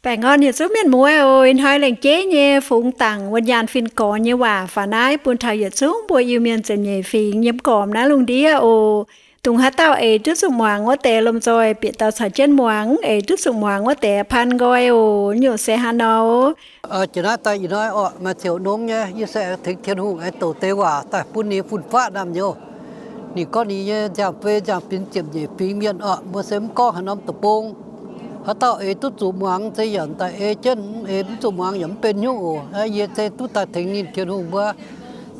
Baengh orn yietc zungv mienh muoz oc. Ih hnoi lengc jeiv nyei fungx dangc wuonh nyaanh fin-gorx nyei waac faaux naaiv bun taux yietc zungv mbuo Iu-Mienh ziepc nyeic fingx yiem gormx naaiv lungh ndiev oc. Dongh haaix dauh eix duqv zuqc muangx wuov deix lomh nzoih bieqc dauh caux jienv muangx, eix duqv zuqc muangx wuov deix pan nqoi oc. Nyungc se hnangv nor. Jiex naaiv daaih ih hnoi orqc, maaih ziouc nongx nyei, yie se aengx tengx Tin-Hungh aengx douc deix waac daaih bun ninh fun-faqv naamh nyouz. Ninh gorngv ninh nyei nziaamv-fei nziaamv-binx ziepc nyeic fingx mienh orqc, mbuo se mv gorngv haaix norm deic-bung. Haaix dauh eix duqv zuqc muangx se yaac daaih ei jienv, mv eix mv zuqc muangx yaac mv benx nyungc oc. Yie se duqv daaih tengx ninh Tin-Hungh mbuo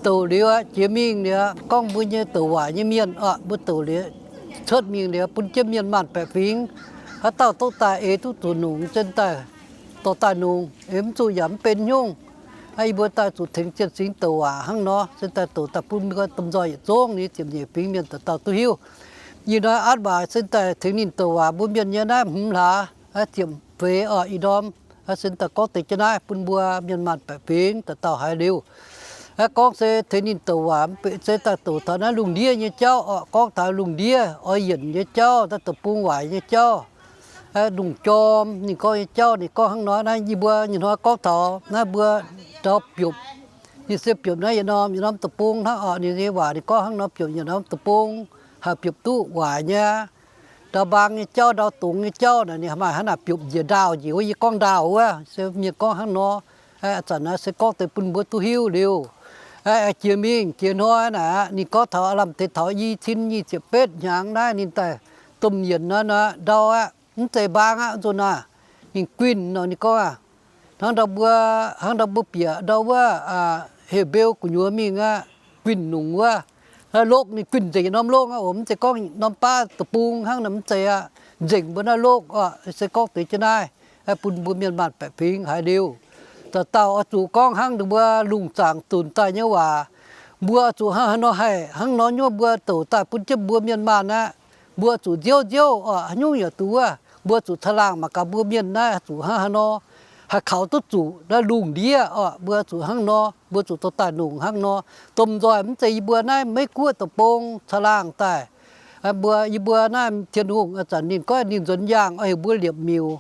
douc liuz aqv, jiex mingh liuz aqv, gorngv mbuo nyei douc waac nyei mienh orqc, mbuo douc liuz cuotv mingh liuz bun jienv mienh maanh baeqc fingx. Haaix dauh duqv daaih eix duqv zuqc nongc se daaih dorh daaih nongc, eix mv zuqc yaac mv benx nyungc. Yie mbuo daaih zuqc tengx zien-singx douc waac hnangv nor, se daaih douc daaih bun mbuo domh nzoih yietc zungv nyei ziepc nyeic fingx mienh dauh dauh duqv hiuv. Ih hnoi aatv waac se daaih tengx ninh douc waac mbuo mienh nyei naaiv hmz hlaax, ziepc feix orqc, ih ndorm se daaih gorngv deix jienv naaiv bun mbuo mienh maanh baeqc fingx dauh dauh haiz liuz. Gorngv se tengx ninh douc waac mv baac se daaih douc taux naaiv lungh ndiev nyei jauv orqc, gorngv taux lungh ndiev oix yienc nyei jauv, daaih deic-bung waaic nyei jauv, lungh jorm ninh gorngv nyei jauv, ninh gorngv hnangv nor. Naaiv yie mbuo nyei hnoi gorngv taux naaiv mbuo ndau biopc, ninh se biopc naaiv yietc norm yietc norm deic-bung hnangv orqc. Ninh nyei waac ninh gorngv hnangv nor, biopc yietc norm deic-bung haih biopc duqv waaic nyei. Ndau mbaang nyei jauv, ndau dungz nyei jauv naaic, ninh maaih hnangv naaic biopc njiec ndaauh njiec wuov, yie gorngv ndaauh wuov, se mienh gorngv hnangv nor. Ih zanc naaiv se gorngv deix bun mbuo duqv hiuv liuz. Jiex mingh jiex hnoi naaic, ninh gorngv taux aav lamh deix taux i cin nyic ziepc betv hnyangx naaiv ninh daaih domh yienc nor, ndau aqv, mv zeiz mbaang aqv, nzunc naaic, ninh guinh nor, ninh gorngv aac, hnangv ndau mbuo, hnangv ndau mbuo bieqc ndau wuov Hepc-mbeu gu'nyuoz mingh aqv, guinh nongc wuov, naaiv lokv ninh guinh nzengc norm lokv aqv oc, mv zeiz gorngv norm baav deic-bung hnangv nor, mv zeiz aqv, nzengc mbuo naaiv lokv orqc. Se gorngv deix jienv naaiv bun mbuo mienh maanh baeqc fingx haiz liuz. Dauh dauh oix zuqc gorngv hnangv ninh mbuo lungh zaangc zunc daaih nyei waac. Mbuo oix zuqc hnangv haaix nor haih hnangv nor nyuov mbuo douc daaih bun jienv mbuo mienh maanh aqv. Mbuo zuqc nziouv nziouv orqc, haaix nyungc yaac duqv wuov. Mbuo zuqc caangh laangh mangc gaax mbuo mienh naaiv zuqc hnangv haaix nor, haih kaux duqv zuqc naaiv lungh ndiev orqc. Mbuo zuqc hnangv nor, mbuo zuqc dorh daaih nongc hnangv nor. Domh nzoih mv zeiz yie mbuo naaiv Meiv Guoqv deic-bung caangh laangh daaih. Mbuo, yie mbuo naaiv Tin-Hungh ih zanc ninh gorngv ninh nzuonx yaangh oix heuc mbuo liepc miuc.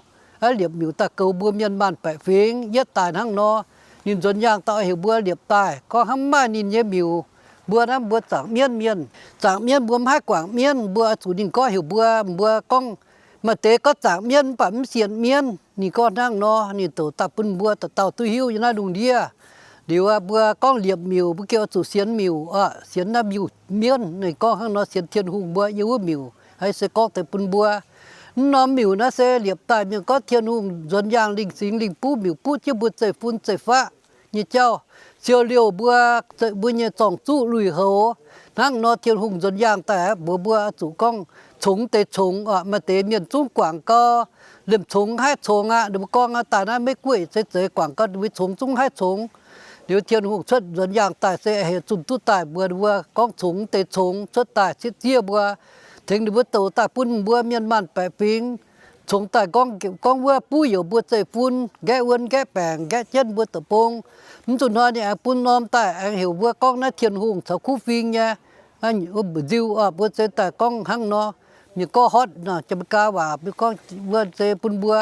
Liepc miuc daaih goux mbuo mienh maanh baeqc fingx yietv daaih hnangv nor. Ninh nzuonx yaangh daaih oix heuc mbuo liepc daaih, gorngv hnangv mv maaih ninh nyei miuc. Mbuo naaiv mbuo zaangc mienv mienh, zaangc mienv mbuo mv haih guangc mienv, mbuo oix zuqc ninh gorngv heuc mbuo, mbuo gorngv maaih deix gorngv zaangc mienv mv baac mv sienx mienv. Ninh gorngv hnangv nor, ninh douc daaih bun mbuo dauh dauh duqv hiuv yiem naaiv lungh ndiev. Liuz mbuo gorngv liepc miuc, mbuo gengh oix zuqc sienx miuc, sienx naaiv miuc mienv. Ninh gorngv hnangv nor, sienx Tin-Hungh mbuo yiem wuov miuc. Ih se gorngv deix bun mbuo, mv norm miuc naaiv se liepc daaih mienh gorngv Tin-Hungh nzuonx yaangh lingh singx lingh buv miuc buv jienv mbuo zeiv-fun zeiv-faqv nyei jauv, siou liouh mbuo, mbuo nyei zorng-zuqv lui-houx. Hnangv nor Tin-Hungh nzuonx yaangh daaih mbuox mbuo zuqc gorngv congx deix congx orqc. Maaih deix mienh zungv guangc gau, liemh congx haih congx aqv. Ninh mbuo gorngv daaih naaiv Meiv Guoqv se zeiz guangc gau, ninh mbuo congx zungv haih congx. Liuz Tin-Hungh cuotv nzuonx yaangh daaih se heuc zunh duqv daaih mbuox ninh mbuo gorngv congx deix congx cuotv daaih ciev ziev mbuo, tengx ninh mbuo douc daaih bun mbuo mienh maanh baeqc fingx congx daaih gorngv, gorngv wuov buv youc mbuo zeiv-fun, nqaeqv wuon nqaeqv baengc, nqaeqv jienv mbuo deic-bung. Mv zuqc hnoi ninh aengx bun norm daaih aengx heuc mbuo gorngv naaiv Tin-Hungh caux kuv fing nyei mba'nziu orqc. Mbuo se daaih gorngv hnangv nor, mienh gorngv hotnor, Janx-Meigaa waac mbuo gorngv wuov se bun mbuo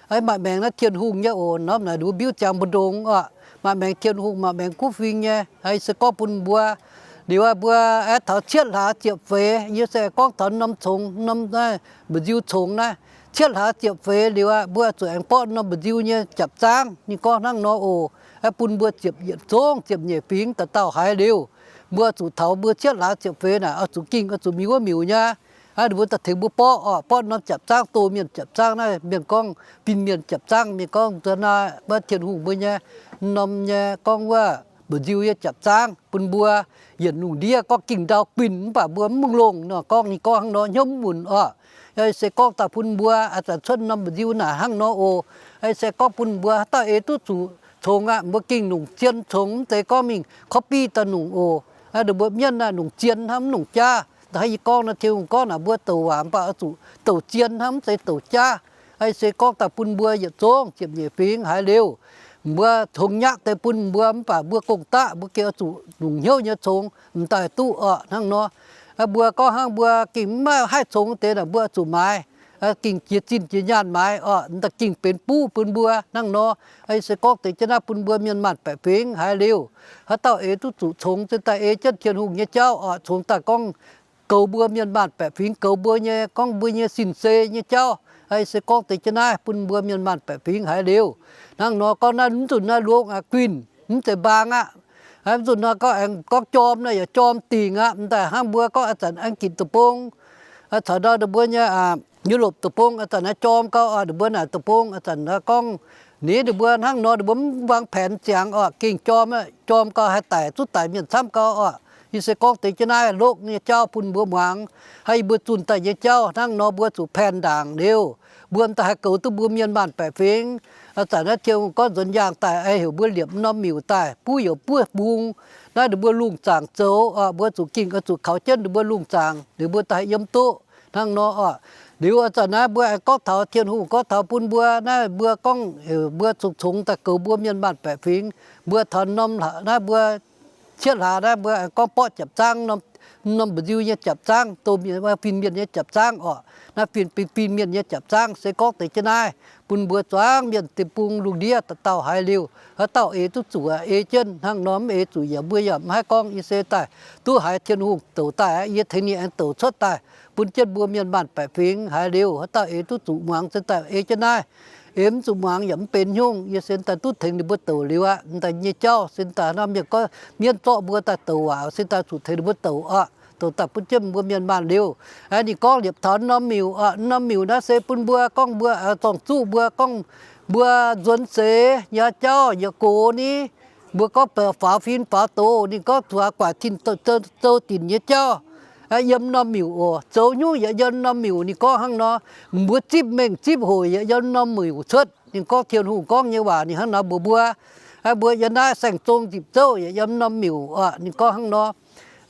maaih maengc naaiv Tin-Hungh nyei oc. Norm naaic ninh mbuo mbiuv ziangx mbu'ndongx orqc, maaih maengc Tin-Hungh, maaih maengc kuv fing nyei. Ih se gorngv bun mbuo. Liuz mbuo aengx taux cietv hlaax ziepc feix, yie se gorngv taux norm congx, norm mba'nziu congx naaiv. Cietv hlaax ziepc feix liuz aqv, mbuo zuqc aengx borqv norm mba'nziu nyei japv zaangv. Ninh gorngv hnangv nor oc. Bun mbuo ziepc yietc zungv ziepc nyeic fingx dauh dauh haiz liuz, mbuo zuqc taux mbuo cietv hlaax ziepc feix naaic oix zuqc ging, oix zuqc mingh wuov miuc nyei. Ninh mbuo daaih tengx mbuo borqv orqc, borqv norm japv zaangv, doh mienh japv zaangv naaiv, mienh gorngv fin-mienh japv zaangv, mienh gorngv nzuonx naaiv mbuo Tin-Hungh mbuo nyei norm nyei gorngv wuov mba'nziu nyei japv zaangv bun mbuo yienc lungh ndiev gorngv ging ndau guinh mv baac mbuo mv longc nor. Gorngv ninh gorngv hnangv nor hnyouv mv munc orqc. Se gorngv daaih bun mbuo ih zanc cuotv norm mba'nziu naaic hnangv nor oc. Se gorngv bun mbuo haaix dauh eix duqv zuqc congx aqv, mbuo gengh longc zien congx, mv zeiz gorngv mingh copy daaih longc oc. Ninh mbuo mienv naaiv longc zien hnangv, mv longc jaav. Da'haiz yie gorngv nor, Tin-Hungh gorngv naaic mbuo douc waac mv baac oix zuqc douc zien hnangv, mv zeiz douc jaav. Se gorngv daaih bun mbuo yietc zungv ziepc nyeic fingx haiz liuz, mbuo congx nyaqv deix bun mbuo mv baac mbuo gong-daqv mbuo gengh oix zuqc longc hnyouv nyei congx m'daaih duqv orqc. Hnangv nor, mbuo gorngv hnangv mbuo gengh mv maaih haih congx deix naaic mbuo oix zuqc maaiz gengh jiex zinh jiex nyaanh maaiz oc, daaih gengh benx buv bun mbuo hnangv nor. Yie se gorngv deix jienv naaiv bun mbuo mienh maanh baeqc fingx haiz liuz, haaix dauh eix duqv zuqc congx se daaih ei jienv Tin-Hungh nyei jauv oc, congx daaih gorngv goux mbuo mienh maanh baeqc fingx, goux mbuo nyei, gorngv mbuo nyei sin-sei nyei jauv. Yie se gorngv deix jienv naaiv bun mbuo mienh maanh baeqc fingx haiz liuz. Hnangv nor gorngv naaiv mv zuqc naaiv longx aqv, guinh mv zeiz mbaang aqv. Mv zuqc nor gorngv aengx gorngv jorm naaiv yaac jorm dingc aqv. M'daaih hnangv mbuo gorngv a'zanc Aengv Gitc Deic-Bung, caux ndau ninh mbuo nyei Yu^lopc Deic-Bung a'zanc naaiv jorm gau oc. Ninh mbuo naaic deic-bung a'zanc gorngv, ninh, ninh mbuo hnangv nor ninh mbuo mv wangx paenx ziangx oc, gengh jorm, jorm gau haih daic, zuqc daic mienh camv gau oc. Yie se gorngv deix jienv naaiv lokv nyei jauv bun mbuo muangx. Hnangv yie mbuo zunh daaih nyei jauv hnangv nor mbuo zuqc paenh ndaangc liuz, mbuo m'daaih haih goux duqv mbuo mienh maanh baeqc fingx. A'zanc naaiv Tin-Hungh gorngv nzuonx yaangh daaih, ei heuc mbuo liepc norm miuc daaih, buv youc buov bung. Naaiv ninh mbuo lungh zaangc zoux oc, mbuo zuqc gengh oix zuqc kaux jienv ninh mbuo lungh zaangc, ninh mbuo daaih haih yiem duqv hnangv nor oc. Liuz a'zanc naaiv mbuo aengx gorngv taux Tin-Hungh gorngv taux bun mbuo, naaiv mbuo gorngv heuc mbuo congx-congx daaih goux mbuo mienh maanh baeqc fingx. Mbuo taux norm, naaiv mbuo cietv hlaax naaiv mbuo aengx gorngv borqv jaapc zaangv, norm mba'nziu nyei jaapc zaangv, doh mienh, fin-mienh nyei jaapc zaangv oc. Naaiv fin, fin, fin-mienh nyei jaapc zaangv se gorngv deix jienv naaiv bun mbuo zuangx mienh deic-bung lungh ndiev dauh dauh haiz liuz, haaix dauh eix duqv zuqc ei jienv hnangv nor, mv eix zuqc yaac mbuo yaac mv haih gorngv. Yie se daaih duqv haiz Tin-Hungh douc daaih, yie tengx ninh aengx douc cuotv daaih bun jienv mbuo mienh maanh baeqc fingx haiz liuz, haaix dauh eix duqv zuqc muangx se daaih ei jienv naaiv. Eix mv zuqc muangx yaac mv benx nyungc. Yie se daaih duqv tengx ninh mbuo douc liuz aqv. M'daaih nyei jauv se daaih nor mienh gorngv mienv zorqv mbuo daaih douc waac se daaih zuqc tengx ninh mbuo douc oc. Douc daaih bun jienv mbuo mienh maanh liuz, ninh gorngv liepc taux norm miuc oc. Norm miuc naaiv se bun mbuo gorngv mbuo zorng-zuqv mbuo gorngv mbuo nzuonx seix nyei jauv yaac gox ni. Mbuo gorngv faaux fin faaux doz, ninh gorngv zuqc guaaic tin-zou dinc nyei jauv yiem norm miuc oc. Zoux nyungc yaac yiem norm miuc. Ninh gorngv hnangv nor, mbuo zipv mengh zipv hoc yaac yiem norm miuc cuotv. Ninh gorngv Tin-Hungh gorngv nyei waac ninh hnangv nor mbuox mbuo. Mbuo yiem naaiv saeng-zong nzipc zouv yaac yiem norm miuc oc. Ninh gorngv hnangv nor,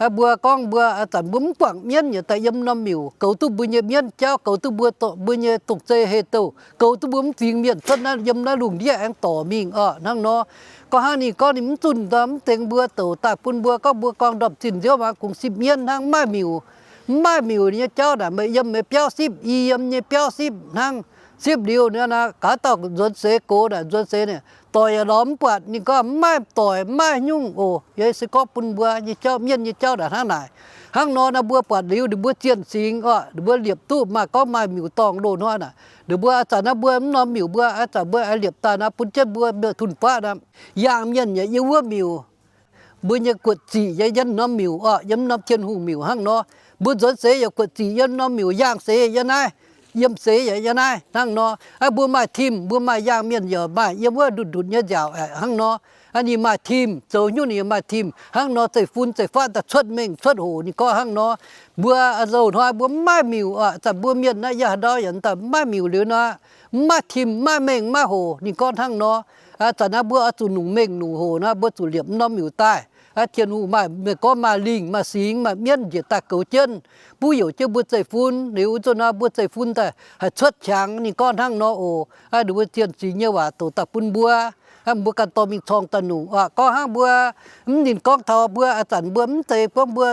mbuo gorngv mbuo a'zanc mbuo mv guangc mienv yaac daaih yiem norm miuc goux duqv mbuo nyei mienv jauv, goux duqv mbuo, mbuo nyei dongh zei hei douh, goux duqv mbuo mv fingx mienh cuotv naaiv yiem naaiv lungh ndiev aengx dorc mingh oc. Hnangv nor, gorngv hnangv ninh gorngv ninh mv zunh daaih mv dengx mbuo douc daaih bun mbuo gorngv mbuo gorngv ndorm zinh nziouv maah, kungx sipv mienv hnangv, mv maaih miuc. Mv maaih miuc nyei jauv naaic, meih yiem meih biauv sipv, yie yiem nyei biauv sipv hnangv. Sipv liuz naaic, gaax dauh nzuonx seix gox naaic, nzuonx seix naaic, doic yaac lorz mv buatc. Ninh gorngv mv maaih doic, mv maaih nyungc oc. Yie se gorngv bun mbuo nyei jauv, mienv nyei jauv naaic hnangv naaic. Hnangv nor naaic mbuo buatc liuz ninh mbuo zienh singx oc, ninh mbuo liepc duqv maaih gorngv maaih miuc-dorngh loz-hnoi naaic, ninh mbuo a'zanc naaiv mbuo mv norm miuc mbuo a'zanc mbuo aengx liepc daaih naaic bun jienv mbuo tun-faqv naaic, yaangh mienh yaac yiem wuov miuc. Mbuo nyei guoqv ziqc yaac yiem norm miuc oc, yiem norm Tin-Hungh miuc hnangv nor. Mbuo nzuonx seix yaac guoqv ziqc yiem norm miuc, yaangh seix yiem naaiv, yiem seix yaac yiem naaiv hnangv nor. Mbuo maaih tim, mbuo maaih yaangh mienh yaac maaih yiem wuov ndutc-ndutc nyei nziaauc hnangv nor. Ninh maaih tim, zoux nyungc ninh maaih tim hnangv nor, zeiv-fun zeiv-faqv daaih cuotv mengh cuotv hoc. Ninh gorngv hnangv nor, mbuo loz-hnoi mbuo mv maaih miuc oc, zanc mbuo mienh naaiv yiem haaix ndau yaac daaih mv maaih miuc liuz nor, mv maaih tim, mv maaih mengh, mv maaih hoc. Ninh gorngv hnangv nor, zanc naaiv mbuo oix zuqc nungc mengh nungc hoc nor, mbuo zuqc liepc norm miuc daaih. Tin-Hungh maaih, meih gorngv maaih lingh maaih singx maaih mienv njiec daaih goux jienv, buv youc jienv mbuo zeiv-fun. Liuz zuqc nor mbuo zeiv-fun daaih haih cuotv qangx. Ninh gorngv hnangv nor oc. Ninh mbuo zienh singx nyei waac douc daaih bun mbuo, mbuo ganh dorh mingh corng daaih nungc oc. Gorngv hnangv mbuo, mv, ninh gorngv taux mbuo a'zanc mbuo mv zeiz gorngv mbuo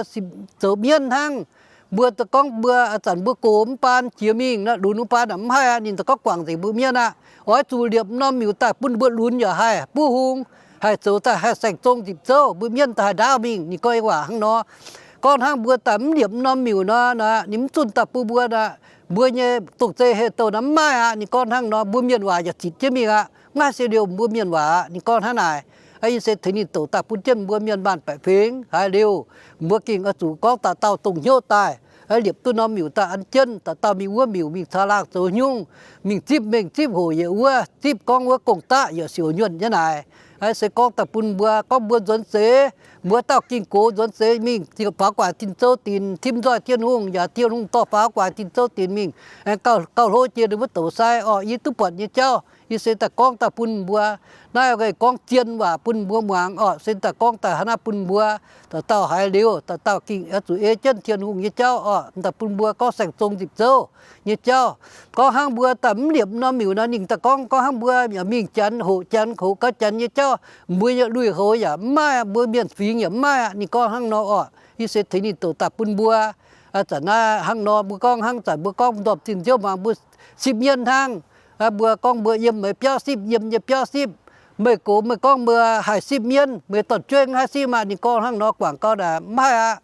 zoux mienv hnangv. Mbuo gorngv mbuo a'zanc mbuo gox mv baan jiex mingh nor, lunx mv baan aqv, mv haih aqv. Ninh daaih gorngv guangc nzengc mbuo mienv aqv. Oix zuqc liepc norm miuc daaih bun mbuo lunx yaac haih buov hung, haih zoux daaih haih saeng-zong nzipc zouv, mbuo mienv daaih haih ndaauv mingh. Ninh gorngv nyei waac hnangv nor. Gorngv hnangv mbuo daaih mv liepc norm miuc nor, ninh mv zunh daaih bun mbuo, mbuo nyei dongh zei hei douh nor mv maaih aqv. Ninh gorngv hnangv nor, mbuo mienh waac yaac zitc jienv mingh aqv, mv maaih se liouh mbuo mienh waac. Ninh gorngv hnangv naaic. Yie se tengx ninh douc daaih bun jienv mbuo mienh maanh baeqc fingx haiz liuz, mbuo gengh oix zuqc gorngv dauh dauh dongh hnyouv daaih, liepc duqv norm miuc daaih an jienv, dauh dauh mingh wuov miuc mingh caux laangh zoux nyungc, mingh zipv mengh zipv hoc yietc wuov, zipv gorngv wuov gong-daqv yaac siouc nyuonh nyei naaic. Se gorngv daaih bun mbuo gorngv mbuo nzuonx seix, mbuo dauh ging gox nzuonx seix mingh faaux guaax tin-zouv dinc, tim nzoih Tin-Hungh yaac Tin-Hungh dorh faaux guaax tin-zouv dinc mingh, aengx gauh hlo jiex ninh mbuo douc sai oc. Yie duqv buatc nyei jauv yie se daaih gorngv daaih bun mbuo. Naaiv gorngv zien waac bun mbuo muangx oc. Se daaih gorngv daaih hnangv naaiv bun mbuo dauh dauh haiz liuz, dauh dauh gengh oix zuqc ei jienv Tin-Hungh nyei jauv oc. Daaih bun mbuo gorngv saeng-zong nzipc zouv nyei jauv. Gorngv hnangv mbuo daaih mv liepc norm miuc nor, ninh daaih gorngv, gorngv hnangv mbuo yaac mingh janx hoqc janx hoqc gau janx nyei jauv, mbuo nyei lui-houx yaac mv maaih, mbuo mienh fingx yaac mv maaih aqv. Ninh gorngv hnangv nor oc. Yie se tengx ninh douc daaih bun mbuo. Zanc naaiv hnangv nor, mbuo gorngv hnangv zanc mbuo gorngv ndorm zinh nziouv muangx mbuo sipv mienv hnangv. Mbuo gorngv mbuo yiem meih biauv sipv, yiem nyei biauv sipv. Meih gox meih gorngv mbuo haih sipv mienv, meih dorn-jueiv haih sipv maah! Ninh gorngv hnangv nor, guangc gau naaic mv haih aqv.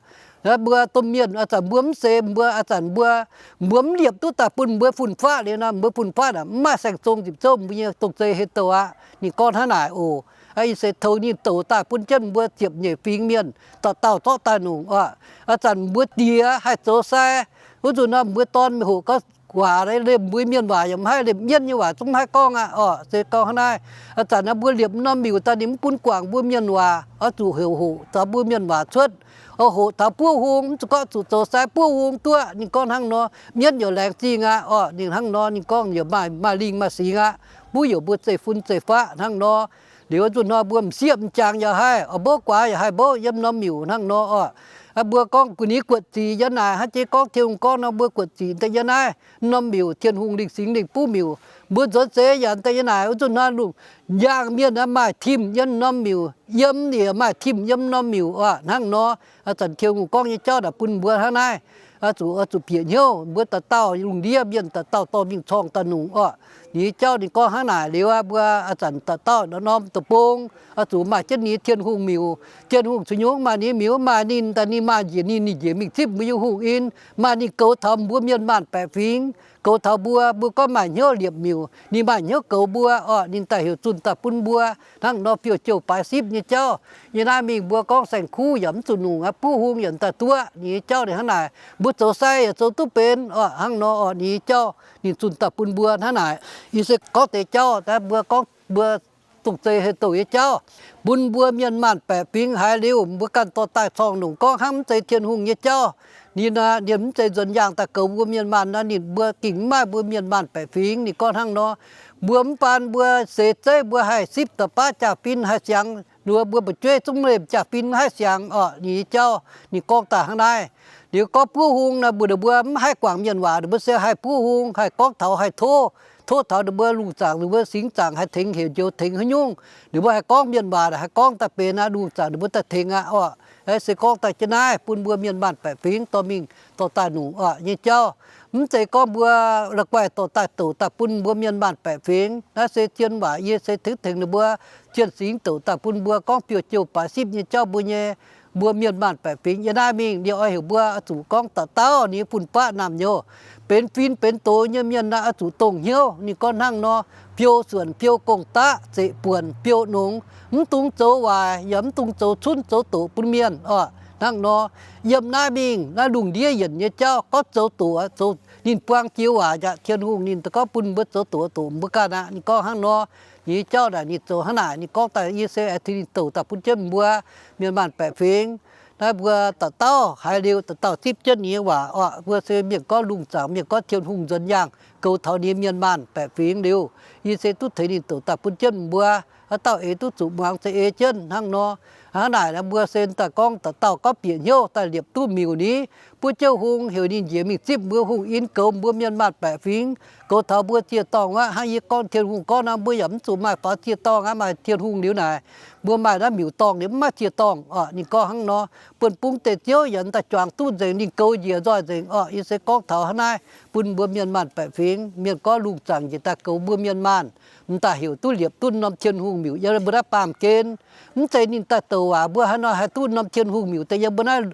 Mbuo domh mienh a'zanc mbuo mv seix, mbuo a'zanc mbuo, mbuo mv liepc duqv daaih bun mbuo fun-faqv liuz nor, mbuo fun-faqv naaic mv maaih saeng-zong ziepc zouv mbuo nyei dongh zei hei douh aqv. Ninh gorngv hnangv naaic oc. Yie se toux ninh douc daaih bun jienv mbuo ziepc nyeic fingx mienh dauh dauh zorqv daaih nongc oc. A'zanc mbuo diex haih zoux sai, wuov nzunc nor mbuo dorn meih hoqc gau waac lemh mbuo mienh waac yaac mv haih, lemh mienv nyei waac zungv mv haih gorngv aqv oc. Se gorngv hnangv naaiv, a'zanc naaiv mbuo liepc norm miuc daaih ninh mv bun guangc mbuo mienh waac, oix zuqc heuc hoqc taux mbuo mienh waac cuotv, oix hoqc taux buov hung, mv zuqc gorngv zuqc zoux sai buov hung duqv. Ninh gorngv hnangv nor, mienv yaac laengz zingh aqv oc. Ninh hnangv nor ninh gorngv yaac maaih, maaih lingh maaih singx aqv, buov yaac mbuo zeiv-fun zeiv-faqv hnangv nor. Liuz nzunc hnoi mbuo m'sieqv m'jangc yaac haih, oix mbouv guaax yaac haih mbouv yiem norm miuc hnangv nor oc. Mbuo gorngv gu'nyuoz guoqv ziqc yiem naaic, hnangv jiex gorngv Tin-Hungh gorngv nor, mbuo guoqv ziqc daaih yiem naaiv norm miuc, Tin-Hungh lingh singx lingh buv miuc. Mbuo nzuonx seix yaac daaih yiem naaic, wuov nzunc hnoi lungh yaangh mienh maaih timh yiem norm miuc, yiem yaac maaih timh yiem norm miuc oc. Hnangv nor, zanc Tin-Hungh gorngv nyei jauv naaic bun mbuo hnangv naaiv. Oix zuqc, oix zuqc bieqc hnyouv, mbuo dauh dauh lungh ndiev mienh dauh dauh dorh mingh corng daaih nungc oc. Ninh nyei jauv ninh gorngv hnangv naaic liuz aqv, mbuo zanc dauh dauh norm deic-bung oix zuqc maaih jienv ninh nyei Tin-Hungh miuc. Tin-Hungh cun nyungc maaih ninh miuc, maaih ninh daaih ninh maaih njiec ninh, ninh njiec mingh zipv mbuo nyei hungh in, maaih ninh goux taux mbuo mienh maanh baeqc fingx, goux taux mbuo. Mbuo gorngv maaih hnyouv liepc miuc, ninh maaih hnyouv goux mbuo oc. Ninh daaih heuc zunh daaih bun mbuo hnangv nor fiuv-jouh baaix sipv nyei jauv. Yie naaiv mingh mbuo gorngv saeng-kuv yaac mv zuqc nungc aqv, buov hung yaac daaih duqv. Ninh nyei jauv ninh hnangv naaic, mbuo zoux sai yaac zoux duqv benx oc. Hnangv nor oc, ninh nyei jauv ninh zunh daaih bun mbuo hnangv naaic. Yie se gorngv deix jauv, mbuo gorngv mbuo dongh zei hei douh nyei jauv bun mbuo mienh maanh baeqc fingx haiz liuz, mbuo ganh dorh daaih corng nungc gorngv hnangv mv zeiz Tin-Hungh nyei jauv. Ninh, ninh mv zeiz nzuonx yaangh daaih goux mbuo mienh maanh nor, ninh mbuo gengh mv maaih mbuo mienh maanh baeqc fingx. Ninh gorngv hnangv nor, mbuo mv baan mbuo seix zeiv mbuo haih sipv da'baav jaa-fin haih siangx, mbuo mbu'jueiv zungv mv lemh jaa-fin mv haih siangx oc. Ninh nyei jauv ninh gorngv daaih hnangv naaiv. Liuz gorngv buov hung nor, mbuo, ninh mbuo mv haih guangc mienh waac, ninh mbuo se haih buov hung, haih gorngv taux, haih tov, tov taux ninh mbuo lungh zaangc, ninh mbuo singx zaangc haih tengx heuc njoux tengx haaix nyungc. Ninh mbuo haih gorngv mienh waac, haih gorngv daaih benx aqv, lungh zaangc ninh mbuo daaih tengx aqv oc. Se gorngv daaih jienv naaiv bun mbuo mienh maanh baeqc fingx dorh mingh dorh daaih nungc oc nyei jauv. Mv zeiz gorngv mbuo la'guaih dorh daaih douc daaih bun mbuo mienh maanh baeqc fingx. Naaiv se zien waac, yie se tengx tengx ninh mbuo zien singx douc daaih bun mbuo gorngv fiuv-jouh baaix sipv nyei jauv mbuo nyei, mbuo mienh maanh baeqc fingx. Yie naaiv mingh liuz oix heuc mbuo oix zuqc gorngv dauh dauh ninh nyei fun-faqv naamh nyouz, benx fin benx doz nyei mienh naaiv oix zuqc dongh hnyouv. Ninh gorngv hnangv nor, fiou suonc, fiou gong-daqv, zeqc buonc, fiou nongx, mv dungx zoux waaic yaac mv dungx zoux cunv zoux doqc bun mienh oc. Hnangv nor, yiem naaiv mingh naaiv lungh ndiev yienc nyei jauv gorngv zoux doqc, zoux, ninh buang jiex waac aqv. Tin-Hungh ninh gorngv bun mbuo zoux doqc, doqc mbuo ganh aqv. Ninh gorngv hnangv nor, ninh nyei jauv naaic ninh zoux hnangv naaic. Ninh gorngv daaih yie se aengx tengx ninh douc daaih bun jienv mbuo mienh maanh baeqc fingx. Naaiv mbuo dauh dauh haiz liuz dauh dauh zipv jienv ninh nyei waac oc. Mbuo se mienh gorngv lungh zaangc, mienh gorngv Tin-Hungh nzuonx yaangh goux taux ninh nyei mienh maanh baeqc fingx liuz, yie se duqv tengx ninh douc daaih bun jienv mbuo, haaix dauh eix duqv zuqc muangx se ei jienv hnangv nor. Hnangv naaic mbuo se daaih gorngv dauh dauh gorngv bieqc hnyouv daaih liepc duqv miuc ni, buov jienv hung heuc ninh njiec mingh zipv mbuo hungh in goux mbuo mienh maanh baeqc fingx, goux taux mbuo ziex dorngh aqv. Hnangv yie gorngv Tin-Hungh gorngv nor, mbuo yaac mv zuqc maaih faaux ziex dorngh aqv. Maaih Tin-Hungh liuz naaic, mbuo maaih naaiv miuc dorngh liuz mv maaih ziex dorngh oc. Ninh gorngv hnangv nor, buonv-bung deic-ziouv yaac daaih juangc duqv nzengc, ninh goux njiec nzoih nzengc oc. Yie se gorngv taux hnangv naaiv bun mbuo mienh maanh baeqc fingx. Mienh gorngv lungh zaangc njiec daaih goux mbuo mienh maanh, m'daaih heuc duqv liepc duqv norm Tin-Hungh miuc yiem mbuo naaiv baamh gen. Mv zeiz ninh daaih douc waac mbuo haaix nor haih duqv norm Tin-Hungh miuc daaih yiem mbuo naaiv,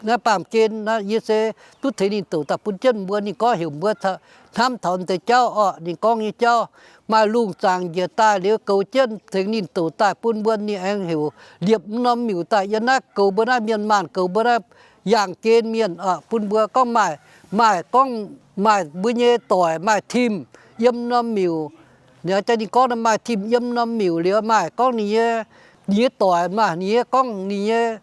naaiv baamh gen. Naaiv yie se duqv tengx ninh douc daaih bun jienv mbuo. Ninh gorngv heuc mbuo hnamv taux deix jauv oc. Ninh gorngv nyei jauv maaih lungh zaangc njiec daaih liuz goux jienv tengx ninh douc daaih bun mbuo. Ninh aengx heuc liepc norm miuc daaih yiem naaiv goux mbuo naaiv mienh maanh, goux mbuo naaiv yaangh gen mienh oc. Bun mbuo gorngv maaih, maaih gorngv maaih mbuo nyei doic maaih timh yiem norm miuc. Ninh gorngv maaih timh yiem norm miuc liuz maaih gorngv ninh nyei, ninh nyei doic maaih ninh nyei, gorngv ninh nyei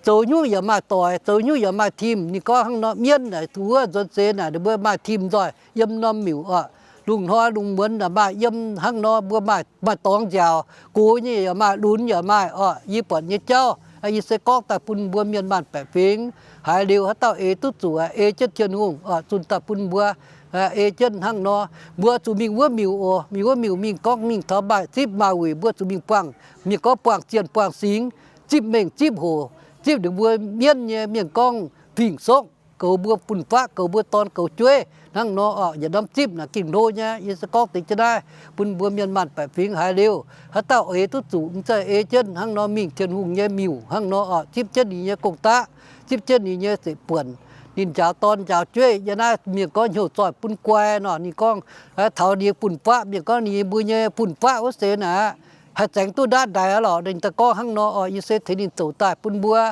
zoux nyungc yaac maaih doic, zoux nyungc yaac maaih timh. Ninh gorngv hnangv nor, mienv naaic wuov nzuonx seix naaic ninh mbuo maaih timh nzoih yiem norm miuc oc. Lungh hnoi lungh muonz naaic maaih yiem hnangv nor, mbuo maaih, maaih dorngx nziaauc, gox nyei yaac maaih, lunx yaac maaih oc. Yie buatc nyei jauv, yie se gorngv daaih bun mbuo mienh maanh baeqc fingx haiz liuz haaix dauh eix duqv zuqc ei jienv Tin-Hungh oc, zunh daaih bun mbuo ei jienv hnangv nor. Mbuo zuqc mingh wuov miuc oc, mingh wuov miuc mingh gorngv mingh taux maaih zipv maaih wuic, mbuo zuqc mingh buangh, mienh gorngv buangh zienh buangh singx, zipv mengh zipv hoc, zipv ninh mbuo mienv nyei mienh gorngv fingx-sokv. goux mbuo fun-faqv, goux mbuo dorn goux jueiv hnangv nor oc. Yietc norm zipv naaic gengh hlo nyei. Yie se gorngv deix jienv naaiv bun mbuo mienh maanh baeqc fingx haiz liuz, haaix dauh eix duqv zuqc m'zeiz eix jienv hnangv nor mingh Tin-Hungh nyei miuc hnangv nor oc, zipv jienv ninh nyei gong-daqv, zipv jienv ninh nyei zeqc buonc. Ninh njaaux dorn njaaux jueiv yiem naaiv, mienh gorngv hnyouv zoih bun guai nor. Ninh gorngv taux ninh nyei fun-faqv, mienh gorngv ninh mbuo nyei fun-faqv wuov seix naaic, haih zaengx duqv ndaatv ndaix lorqc. Ninh daaih gorngv hnangv nor oc. Yie se tengx ninh zoux daaih bun mbuo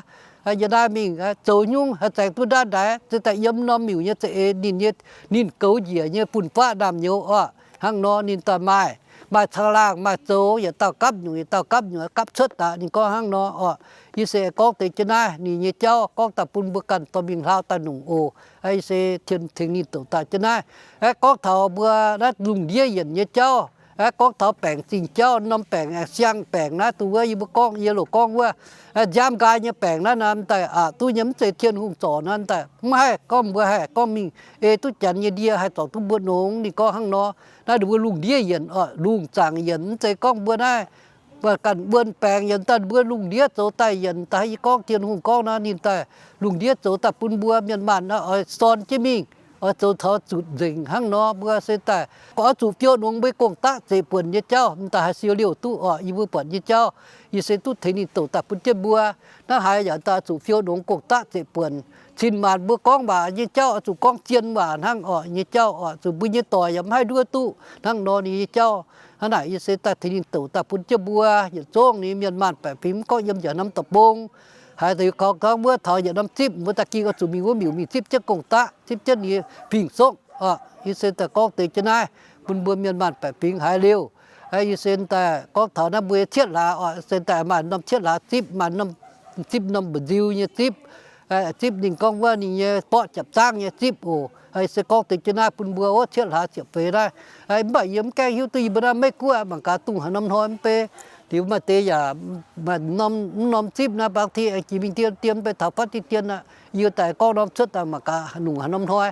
yiem naaiv mingh zoux nyungc haih zaengx duqv ndaatv ndaix, se daaih yiem norm miuc nyei za'eix ninh nyei, ninh goux njiec nyei fun-faqv naamh nyouz oc. Hnangv nor ninh daaih maaih, maaih caangh laangh maaih zoux, yietc dauh gapv nyungc, yietc dauh gapv nyungc, gapv cuotv daaih. Ninh gorngv hnangv nor oc. Yie se gorngv deix jienv naaiv ninh nyei jauv gorngv daaih bun mbuo ganh dorh mingh hlaau daaih nungc oc. Yie se tengx ninh zoux daaih jienv naaiv. Gorngv taux mbuo naaiv lungh ndiev yienc nyei jauv, gorngv taux baengc zingh jauv, norm baengc aengx siang baengc naaiv, duqv wuov yie mbuo gorngv, yie loc gorngv wuov nziaamv nqaai nyei baengc naaiv, naaiv daaih aqc duqv nyei, mv zeiz Tin-Hungh zorc naaiv daaih mv haih gorngv mbuo haih gorngv mingh ei duqv janx nyei ndie haih zorc duqv mbuo nongx. Ninh gorngv hnangv nor. Naaiv ninh mbuo lungh ndiev yienc oc, lungh zaangc yienc, mv zeiz gorngv mbuo naaiv ganh wuon baengc yienc daaih, mbuo lungh ndiev zoux daaih yienc daaih. Yie gorngv Tin-Hungh gorngv nor, ninh daaih lungh ndiev zoux daaih bun mbuo mienh maanh oix sorn jienv mingh, oix zoux taux zutc nzengc hnangv nor. Mbuo se daaih oix zuqc fiou nongx mbuo gong-daqv zeqc buonc nyei jauv, m'daaih haih siou liouh duqv oc. Yie mbuo buatc nyei jauv, yie se duqv tengx ninh zoux daaih bun jienv mbuo. Naaiv haaix yaac daaih zuqc fiou nongx gong-daqv zeqc buonc. Cin maanc mbuo gorngv waac nyei jauv oix zuqc gorngv zien waac hnangv oc. Nyei jauv oc, zuqc mbuo nyei doic yaac mv haih nduov duqv hnangv nor ninh nyei jauv. Hnangv naaic yie se daaih tengx ninh zoux daaih bun jienv mbuo yietc zungv ninh mienh maanh baeqc fingx, mv gorngv yiem njiec norm deic-bung, haiz deix kaux gorngv wuov taux yietc norm zipv, mbuo daaih ging oix zuqc mingh wuov miuc mingh zipv jienv gong-daqv, zipv jienv ninh fingx-soqv oc. Yie se daaih gorngv deix jienv naaiv bun mbuo mienh maanh baeqc fingx haiz liuz. Yie se daaih gorngv taux naaiv mbuo nyei cietv hlaax oc. Se daaih maaih norm cietv hlaax zipv, maaih norm zipv, norm mba'nziu nyei zipv. Zipv ninh gorngv wuov ninh nyei borqv japc zaangv nyei zipv oc. Yie se gorngv deix jienv naaiv bun mbuo wuov cietv hlaax ziepc feix naaiv. Mv baac yie mv gaengh hiuv duqv yie mbuo naaiv Meiv-Guoqv mangc gaax dungh haaix norm hnoi mv bei. Liuz maaih deix yaac maaih norm, mv norm zipv naaiv bangc ti aengx jiex mingh dien dien mv bei taux fatv dien dien aqv. Yie daaih gorngv norm cuotv daaih mangc gaax nungc haaix norm hnoi.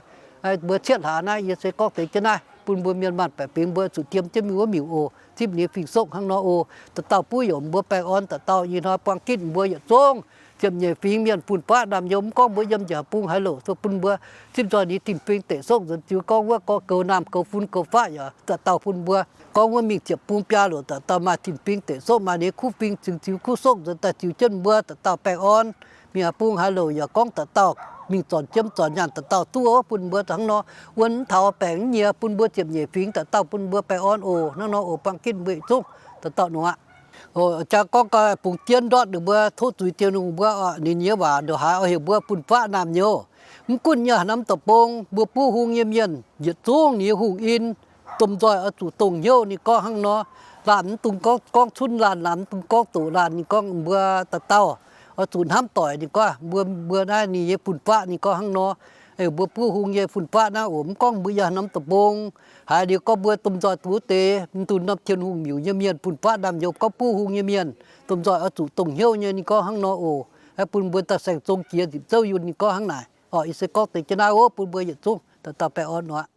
Mbuo cietv hlaax naaiv yie se gorngv deix jienv naaiv bun mbuo mienh maanh baeqc fingx mbuo zuqc diem jienv mingh wuov miuc oc. Zipv ninh fingx-soqv hnangv nor oc. Dauh dauh buov yaac mbuo baengh orn, dauh dauh nyei hnoi buangh gitv mbuo yietc zungv ziepc nyeic fingx mienh fun-faqv naamh nyouz, mv gorngv mbuo yiem njiec bung haaix loc, bun mbuo zipv nzoih ninh tin-fingx deic soqv nzuonx ziux gorngv wuov gorngv goux naamh goux fun goux faqv yaac dauh dauh bun mbuo gorngv wuov mingh ziepc bung biaa loc dauh dauh maaih tin-fingx deic soqv, maaih ninh kuv fingx ziux ziux kuv soqv nzuonx daaih ziux jienv mbuo dauh dauh baengh orn. Mingh haaix bung haaix loc yaac gorngv dauh dauh mingh zornc jiem zornc nyaanh dauh dauh duqv bun mbuo hnangv nor. Wuon mv taux baengc mv nyiex bun mbuo ziepc nyeic fingx dauh dauh bun mbuo baengh orn oc. Hnangv nor oc, buangh gitv mbuo yietc zungv dauh dauh nor aqv. Jang gorngv gau bungx jienv ndortv ninh mbuo tov zuiz Tin-Hungh mbuo oc. Ninh nyei waac ndongc haaix oix heuc mbuo fun-faqv naamh nyouz. Mv gunv yiem haaix norm deic-bung mbuo buov hung nyei mienh yietc zungv ninh nyei hungh in, domh nzoih oix zuqc dongh hnyouv. Ninh gorngv hnangv nor, laanh mv dungx gorngv, gorngv cunv laanh, laanh mv dungx gorngv doqc laanh. Ninh gorngv mbuo dauh dauh oix zuqc hnamv doic. Ninh gorngv mbuo, mbuo naaiv ninh nyei fun-faqv. Ninh gorngv hnangv nor, mbuo buov hung nyei fun-faqv naaiv oc, mv gorngv mbuo yiem haaix norm deic-bung. Haiz liuz gorngv mbuo domh nzoih duqv deix mv dungx norm Tin-Hungh miuc nyei mienh, fun-faqv naamh nyouz, gorngv buov hung nyei mienh, domh nzoih oix zuqc dongh hnyouv nyei. Ninh gorngv hnangv nor oc. Bun mbuo daaih saeng-zong jiex nzipc zouv yunh. Ninh gorngv hnangv naaic oc. Yie se gorngv deix jienv naaiv oc, bun mbuo yietc zungv dauh dauh baengh orn nor.